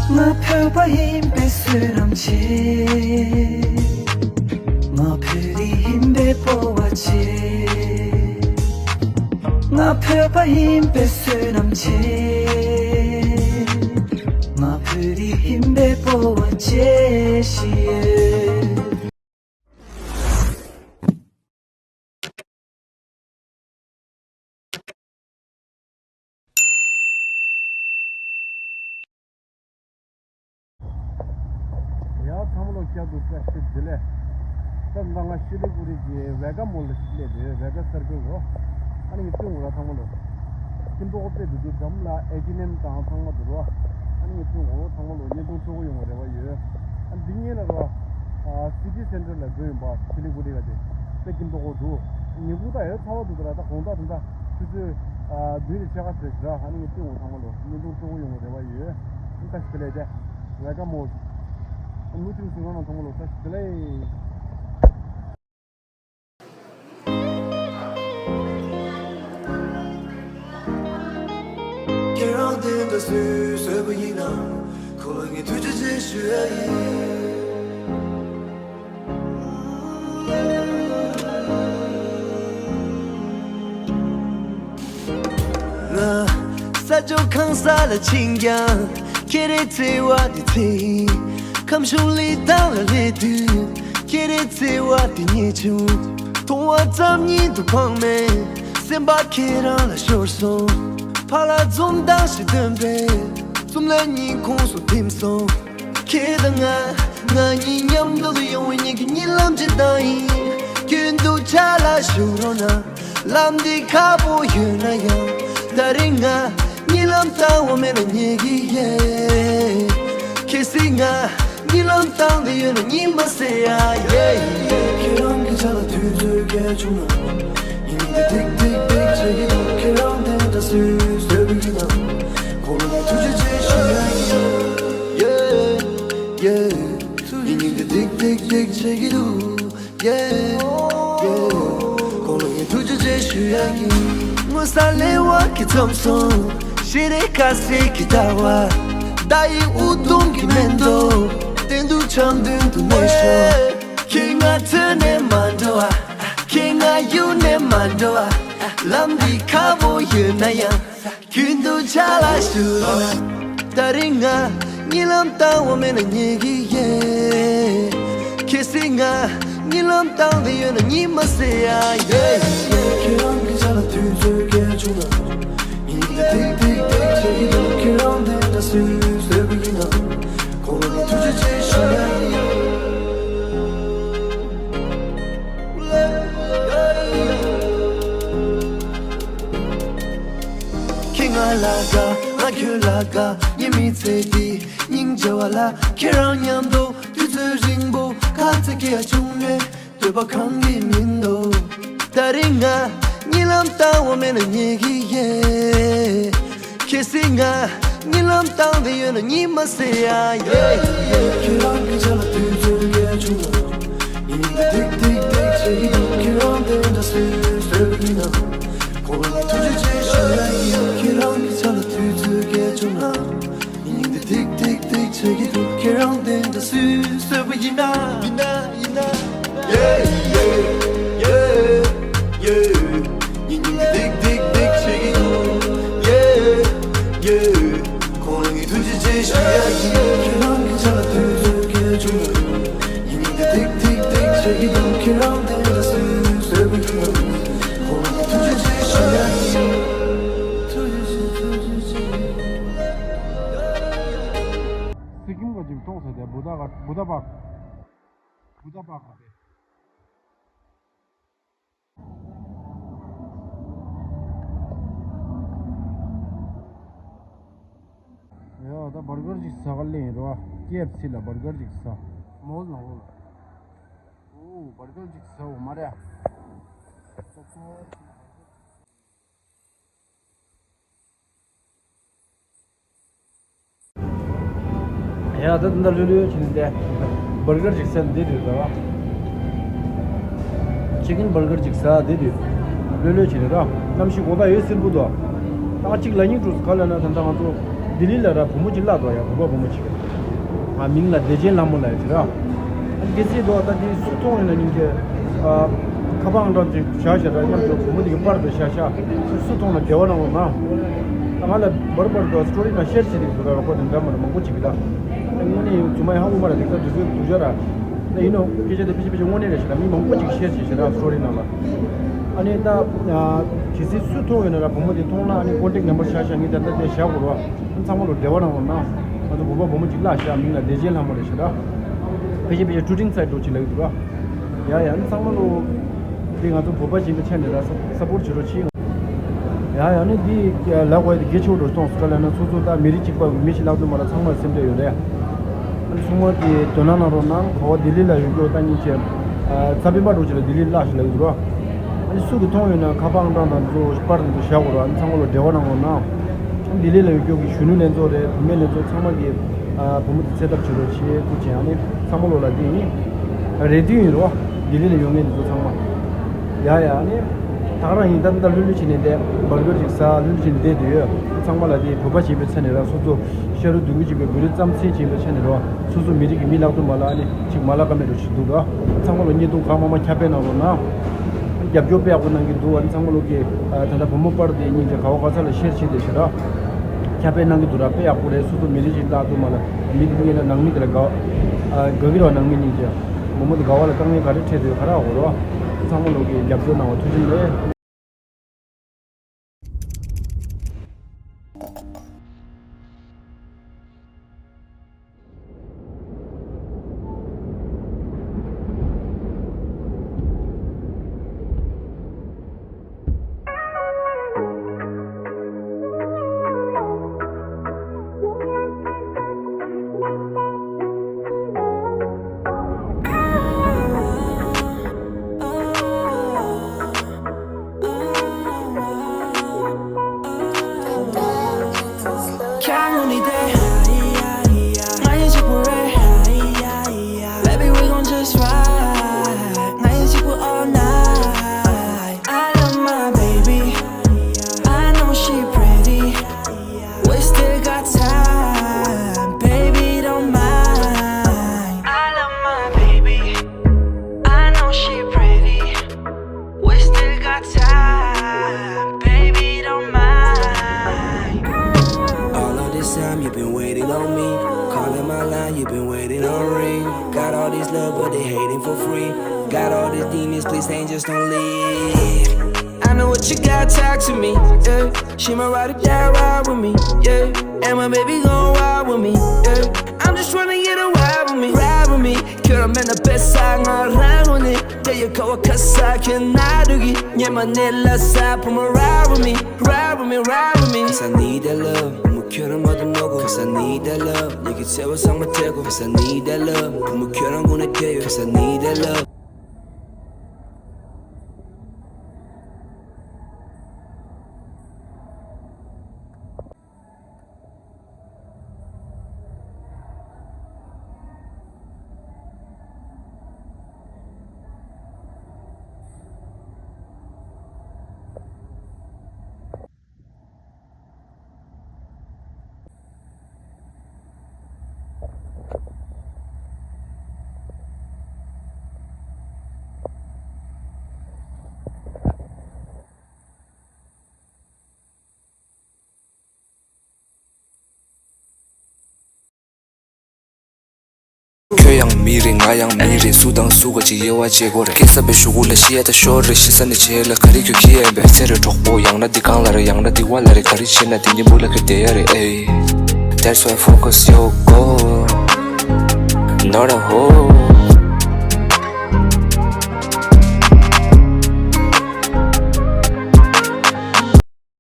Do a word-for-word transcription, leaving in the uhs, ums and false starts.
ང་བོད་པ་ཡིན་པའི་བསོད་ནམས་ཆེ། ང་བོད་རིགས་ཡིན་པའི་སྤོབས་པ་ཆེ། ང་བོད་པ་ཡིན་པའི་བསོད་ནམས་ཆེ། ང་བོད་རིགས་ཡིན་པའི་སྤོབས་པ་ཆེ་ཞིག་ཡོད། ཡ་ཚང་མ་ལོ་བསྐྱར་དུ་བཀྲ་ཤིས་བདེ་ལེགས། ད་ལྟ་ང་ཤི་ལི་གུ་རི་གི་ཝེ་ག་མོལ་ལ་སླེབས་ཡོད། ཝེ་ག་སར་ཀལ་རོ། ཨ་ནི་ངའི་སྤུན་གུ་ར་ཚང་མ་ལོ། ཁྱིམ་ཐོག་དཔེ་འདུག་འདུག་འགྲམ་ལ་ཨེ་ཅི་ནེམ་དང་ཚང་མ་འདུག་རོ། ཨ་ནི་ངའི་སྤུན་གུ་ར་ཚང་མ་ལོ་བརྙན་ཐུང་སྤྲོ་པོ་ཡོང་བའི་རེ་བ་ཡོད། ཨ་འདི་ཉིན་ལ་རོ། ཨ་སི་ཊི་སེན་ཊར་ལ་འགྲོ་ཡིན་པ་ཤི་ལི་གུ་རི་ལ་དེ། དཔེ་ཁྱིམ་ཐོག་འདུག་ཉིན་གུང་ད་ཡོད་ཚ་བ་འདུག་ད་ར། ད་དགོང་དག་དེ་འདྲ་ཆུ་ཚོད་ཨ་བདུན་ནས་ཕྱེད་ཀ་ཟེར་ཞིག་ར། ཨ་ནི་ངའི་སྤུན་གུ་ར་ཚང་མ་ལོ་བརྙན་ཐུང་སྤྲོ་པོ་ཡོང་བའི་རེ་བ་ཡོད། ཨ་བཀྲ་ཤིས་བདེ་ལེགས་དེ། ཝེ་ག་མོལ། ཨ་ནུ་ཐིམ་སུ་རང་ཚང་མ་ལོ་བཀྲ་ཤིས་བདེ་ལེགས། ཁྱེད་རང་དེ་འདྲ་སུས་བཟོས་པ་ཡིན་ནམ། ཁོ་ལ་ངས་ཐུགས་རྗེ་ཆེ་ཞུ་ཡ་ཡིན། ང་ས་ཕྱོགས་གང་ས་ལ་ཕྱིན་ཀྱང་། ཁྱེད་རའི་བརྩེ་བ་དེ་ཚེ་ཡིན། ཁམས་གཞུང་ལི་ཐང་ལ་སླེབས་དུས། ཁྱེད་རའི་བརྩེ་བ་དེ་རྙེད་བྱུང་། མཐོང་བ་ཙམ་ཉིད་དུ་ཕངས་མེད། སེམས་པ་ཁྱེད་རང་ལ་ཤོར་སོང་། ཕར་ལ་འཛུམ་མདངས་ཤིག་སྟོན་པས། འཛུམ་ལ་སྙིང་ཁོང་སུ་ཐིམ་སོང་། ཁྱེད་དང་ང་། ང་གཉིས་མཉམ་དུ་ཡོང་བའི་ཉིན་གྱི་གཉིད་ལམ་ཇི་ལྟར་ཡིན། རྒྱུན་དུ་ཆ་ལ་ཞུགས་རོགས་གནང་། ལམ་འདི་ཁག་པོ་ཡོད་ན་ཡང་། ད་རེས་ང་གཉིད་ལམ་བཏང་བ་མེད་ན་ཉལ་གི་ཡིན། གལ་སྲིད་ང་གཉིད་ལམ་བཏང་བསྡད་ཡོད་ན་གཉིད་མ་སད་ཡ། ཡེ། ཁྱེད་རང་གི་ཆ་ལ་དུས་ཚོད་སྐྱེལ་བྱུང་ན། ཉིན་འདི་ཏིག་ཏིག་ཏིག་བྱེད་ཀྱི་འདུག་ཁྱེད་རང་དེ་འདྲ་སུས་བཟོས་པ་ཡིན་ནམ། ཁོང་ལ་ཐུགས་རྗེ་ཆེ་ཞུ་ཡ་ཡིན། ཡེ། ཡེ། ཉིན་འདི་ཏིག་ཏིག་ཏིག་བྱེད་ཀྱི་འདུག་ཡེ། ཡེ། ཁོང་ལ་ངས་ཐུགས་རྗེ་ཆེ་ཞུ་ཡ་ཡིན། སྔོན་བསགས་ལས་དབང་གིས་འཛོམས་སོང་། ཞེ་རེ་ཁ་ཟས་ཀྱི་ཟླ་བ། ཟླ་ཡི་དབུགས་གཏོང་གི་མེ་ཏོག་གཏན་དུ་བྱམས་མདུན་དུ་གནས་ཤོག་ཁྱེད་ང་འཚོལ་ནས་མ་འགྲོ་བ། ཁྱེད་ང་གཡུག་ནས་མ་འགྲོ་བ། ལམ་འདི་ཁག་པོ་ཡོད་ན་ཡང་། རྒྱུན་དུ་ཆ་ལ་ཞུགས་རོགས། ད་རེས་ང་གཉིད་ལམ་བཏང་བ་མེད་ན་ཉལ་གི་ཡིན། གལ་སྲིད་ང་གཉིད་ལམ་བཏང་བསྡད་ཡོད་ན་གཉིད་མ་སད་ཡ། ཡེ། ཁྱེད་རང་གི་ཆ་ལ་དུས་ཚོད་སྐྱེལ་བྱུང་ན། ཉིན་འདི་ཏིག་ཏིག་ཏིག་བྱེད་ཀྱི་འདུག་ཁྱེད་རང་དེ་འདྲ་སུས་བཟོས་པ་ཡིན་ནམ། ཁོང་ལ་ངས་ཐུགས་རྗེ་ཆེ་ཞུ་ཡ་ཡིན། ཁྱེད་ང་ལ་དགའ། ང་ཁྱོད་ལ་དགའ། ངའི་མི་ཚེ་འདི་སྙིང་རྗེ་བ་ལ། ཁྱེད་རང་མཉམ་དུ་དུས་ཚོད་རིང་པོ་ཁ་ཚ་གི་ཡ་བྱུང་ནས། འདོད་པ་གང་གིས་མི་འདུག་ད་རེས་ང་གཉིད་ལམ་བཏང་བ་མེད་ན་ཉལ་གི་ཡིན། གལ་སྲིད་ང་གཉིད་ལམ་བཏང་བསྡད་ཡོད་ན་གཉིད་མ་སད་ཡ། ཡེ། ཁྱེད་རང་གི་ཆ་ལ་དུས་ཚོད་སྐྱེལ་བྱུང་ན། ཉིན་འདི་ཏིག་ཏིག་ཏིག་བྱེད་ཀྱི་འདུག་ཁྱེད་རང་དེ་འདྲ་སུས་བཟོས་པ་ཡིན་ནམ། ཁོང་ལ་ཐུགས་རྗེ་ཆེ་ཞུ་ཡ་ཡིན། ཁྱེད་རང་གི་ཆ་ལ་དུས་ཚོད་སྐྱེལ་བྱུང་ན། ཉིན་འདི་ཏིག་ཏིག་ཏིག་བྱེད་ཀྱི་འདུག་ཁྱེད་རང་དེ་འདྲ་སུས་བཟོས་པ་ཡིན་ན། ཡིན་ན་ཡིན་ན། ཡེ་ཡེ་ཡེ་ཡེ། ཉིན་ཉིན་ཏིག་ཏིག་ཏིག་བྱེད་ཀྱི་འདུག་ཡེ་ཡེ། ཁོང་ལ་ངས་ཐུགས་རྗེ་ཆེ་ཞུ་ཡ་ཡིན། ཁྱེད་རང་གི་ཆ་ལ་དུས་ཚོད་སྐྱེལ་བྱུང་ན། ཉིན་ཉིན་ཏིག་ཏིག་ཏིག་བྱེད་ཀྱི་འདུག་ཁྱེད་རང་དེ་འདྲ་སུས་བཟོས་པ་ཡིན་ན། ཁོང་ལ་ངས་ཐུགས་རྗེ་ཆེ་ཞུ་ཡ་ཡིན། ཐུགས་རྗེ་ཆེ། ཐུགས་རྗེ་ཆེ། སི་ཀིམ་ག་ཅིག་མཐོང་ས་དེ་བུ་ད་ག་བུ་ད་པག་བུ་ད་པག་ག་དེ། ཡ་ད་བར་གར་ཅིག་ཟ་ག་སླེབས་ཡིན་རོ། ཀེ་ཨེཕ་སི་ལ་བར་གར་ཅིག་ཟ། མོལ་ནང་ལོགས་ལ། ཨོ་བར་གར་ཅིག་ཟ་འོ་མ་རེད། ཡ་ད་ད་ལོས་ལོས་བྱས་ནས་བསྡད། བར་གར་ཅིག་ཟས་ནས་བསྡད་དུས་ད། ཅི་ཀིན་བར་གར་ཅིག་ཟ་བསྡད་དུས། ལོས་ལོས་བྱས་ནས་ད། གནམ་གཤིས་དགོང་དག་ཡོད་སྲིན་པོ་འདུག་ད་གཅིག་ལ་ཉིན་དྲུག་ག་ལ་ན་ད་ལྟ་ང་ཚོ། ལྡི་ལི་ལ་ར་བུ་མོ་ཅིག་བརླགས་འདུག་ཡ། བོད་པ་བུ་མོ་ཅིག་ཨ། མིང་ལ་བདེ་ཆེན་ལྷ་མོ་ལབ་ཡ་ཅིག་ར། ཨ་ནི་གལ་སྲིད་འདུག་ད་དེ་སུ་མཐོང་ཡོད་ན་སྙིང་རྗེ། ཨ། ཁ་པར་ཨང་གྲངས་ཅིག་བཞག་བཞག་ར། མཉམ་དུ་བུ་མོ་དེ་གི་པར་དུ་བཞག་བཞག་སུ་མཐོང་ན་འབྲེལ་བ་གནང་རོགས་གནང་། ད་ང་ལ་བར་བར་དུ་སི་ཊོ་རི་ནང་ཤེར་བྱེད་དེ་འདུག་ར། རོགས་པ་དེ་འདྲ་མ་རེད། མང་པོ་ཅིག་གིས་ད། ཨ་ནི་དངོས་གནས་རྫུན་མ་ཡང་ཧ་གོ་མ་རེད། དེ་ག་དུས་ཚོད་སྡུག་ཅག་ར། ད་ཡིན་ནོ་སྐད་ཆ་དེ་ཕལ་ཆེར་ཕལ་ཆེར་དངོས་གནས་རེད་ཤག་ར། མི་མང་པོ་ཅིག་ཤེར་བྱེད་ཤག་ར་སི་ཊོ་རི་ནང་ལ། ཨ་ནི་ད་གལ་སྲིད་སུ་མཐོང་ཡོད་ན་ར་བུ་མོ་དེ་མཐོང་ན་ཨ་ནི་ཀོན་ཊེག་ནམ་བར་བཞག་བཞག་ངས་ད་ལྟ་དེ་བཞག་དགོས་ར། ཨ་ནི་ཚང་མ་ལོ་འབྲེལ་བ་གནང་རོགས་གནང་། ང་ཚོ་བོད་པ་བུ་མོ་ཅིག་བརླགས་ཤག་མིང་ལ་བདེ་ཆེན་ལྷ་མོ་རེད་ཤག་ར། ཕལ་ཆེར་ཕལ་ཆེར་ཊུ་ཊིང་སའིཊ་འདྲ་ཅིག་ལབ་ཀྱི་འདུག་ར། ཡ་ཡ། ཨ་ནི་ཚང་མ་ལོ། དེ་ང་ཚོ་བོད་པ་ཞིག་ཡིན་པའི་ཆ་ནས་ར་ས་སཔོར་ཊི་བྱེད་རོགས་གྱིས། ཡ་ཡ། ཨ་ནི་འདི་ལབ་དགོས་དེ་གལ་ཆེ་བོ་འགྲོ་སོང་། སུ་ཊ་ལ་ན་སོ་སོ་ད་མི་རིགས་གཅིག་པ་མི་ཞིག་བརླགས་དུས་མ་ར་ཚང་མར་སེམས་ཁྲལ་ཡོད་རེད། ཨ་ནི་ཚང་མ་གིས་དོ་སྣང་གནང་རོགས་གནང་། ག་བ་ལྡི་ལི་ལ་ཡོད་རྒྱུ་ད་སྙིང་རྗེ། ཨ། རྩ་དཔེ་པ་འདྲ་ཅིག་ལ་ལྡི་ལི་བརླགས་ཤག་ལབ་ཀྱི་འདུག་ར། ཨ་ནི་སུ་གིས་མཐོང་ཡོད་ན་ཁ་པར་ཨང་གྲངས་དང་ཚོ་པར་དང་ཚོ་བཞག་དགོས་ར། ཨ་ནི་ཚང་མ་ལོ་འབྲེལ་བ་གནང་རོགས་གནང་། ལྡི་ལི་ལ་ཡོད་རྒྱུ་གི་གཞོན་ནུ་ལྷན་ཚོགས་རེད། བུད་མེད་ལྷན་ཚོགས་ཚང་མ་གིས། ཨ། བུ་མོ་དེ་འཚོལ་ཐབས་བྱེད་རོགས་བྱེད། ཐུགས་རྗེ་ཆེ། ཨ་ནི་ཚང་མ་ལོ་ལ་དེ་ཡིན། རེ་འདུན་ཡིན་རོ། ལྡི་ལི་ལ་ཡོད་མཁན་དེ་ཚོ་ཚང་མ། ཡ་ཡ། ཨ་ནི་ད་ག་རང་ཡིན། ད་ད་ལྷོད་ལྷོད་བྱས་ནས་བསྡད། བར་སྐོར་ཅིག་ཟ། ལྷོད་ལྷོད་བྱས་ནས་བསྡད་དུས་ཡོད། ཚང་མ་ལ་དེ་བོད་པ་ཞིག་ཡིན་པའི་ཆ་ནས་ར་སོ་སོ་ཤ་རུས་གདུང་རྒྱུད་གཅིག་པའི་བོད་རིགས་རྩམ་ཟན་ཅིག་ཡིན་པའི་ཆ་ནས་རོ། སོ་སོ་མི་རིགས་ཀྱི་མི་བརླག་དུས་མ་ལ་ཨ་ནི་ཅིག་མ་ལ་ཀ་མེད་འགྲོ་ཞིག་འདུག་ར། ཚང་མ་ལོ་བརྙན་ཐུང་གང་མང་མང་ཁྱབ་སྤེལ་གནང་རོགས་གནང་། རྒྱབ་སྐྱོར་དཔེ་ཡག་པོ་གནང་གི་འདུག་ཨ་ནི་ཚང་མ་ལོ་གིས། ཨ། ད་ལྟ་བུ་མོ་པར་དེ་སྙིང་རྗེ། ག་བ་ག་ས་ལ་ཤེར་བྱས་བསྡད་ཤག་ར། ཁྱབ་སྤེལ་གནང་གི་འདུག་ར། དཔེ་ཡག་པོ་རེད། སོ་སོ་མི་རིགས་ཤིག་བརླག་དུས་མ་ལ་མི་དེ་གཉིས་ལ་ནང་མི་དེ་ལ་དགའ། ཨ། དགའ་གི་རེད་བ། ནང་མི་གཉིས་ཀྱིས། བུ་མོ་དེ་ག་བ་ལ་དཀའ་ངལ་ག་རེ་འཕྲད་འདུག་ག་རེ་ཧ་གོ་རོགས། ཚང་མ་ལོ་གིས་རྒྱབ་སྐྱོར་གནང་བ་ཐུགས་རྗེ་ཆེ། We still got time, baby, don't mind. I love my baby. I know she pretty. We still got time, baby, don't mind. All of this time you've been waiting on me. Calling my line, you've been waiting on ring. Got all this love, but they hating for free. Got all these demons, please angels, don't leave. I know what you got, talk to me, yeah. She might ride or die, ride with me, yeah. And my baby gon' ride with me, yeah. I'm just tryna get a ride with me, ride with me. 결혼해 나 뺏어, 나 ride with it. Yeah, you go a cuss, I cannot do it. Yeah, my nigga, let's up, I'ma ride with me, ride with me, ride with me. Cause I need that love. Cause I need that love. Cause I need that love. Cause I need that love. Cause I need that love. ཁྱོད་ཡང་མི་རེད། ང་ཡང་མི་རེད། སུ་དང་སུ་ག་ཅིག་དབྱེ་བ་འབྱེད་དགོས་རེད། སྐྱེས་ས་པའི་གཞུག་གུ་ལ་ཤི་ཡ་ད་ཤོར་རེད། ཤི་ས་ནས་རྗེས་ལ་ག་རེ་ཁྱོད་ཁྱི་ཡ་ཡིན་པས། ཚེ་རེ་གྲོགས་པོ་ཡང་ན་འདི་གང་ལ་རེད། ཡང་ན་འདི་བ་ལ་རེད། ག་རེ་བྱེད་ན་དེ་གཉིས་པོ་ལ་ཁྱོད་བསྡད་ཡ་རེད། ཨེ། That's why focus your goal, not a hole.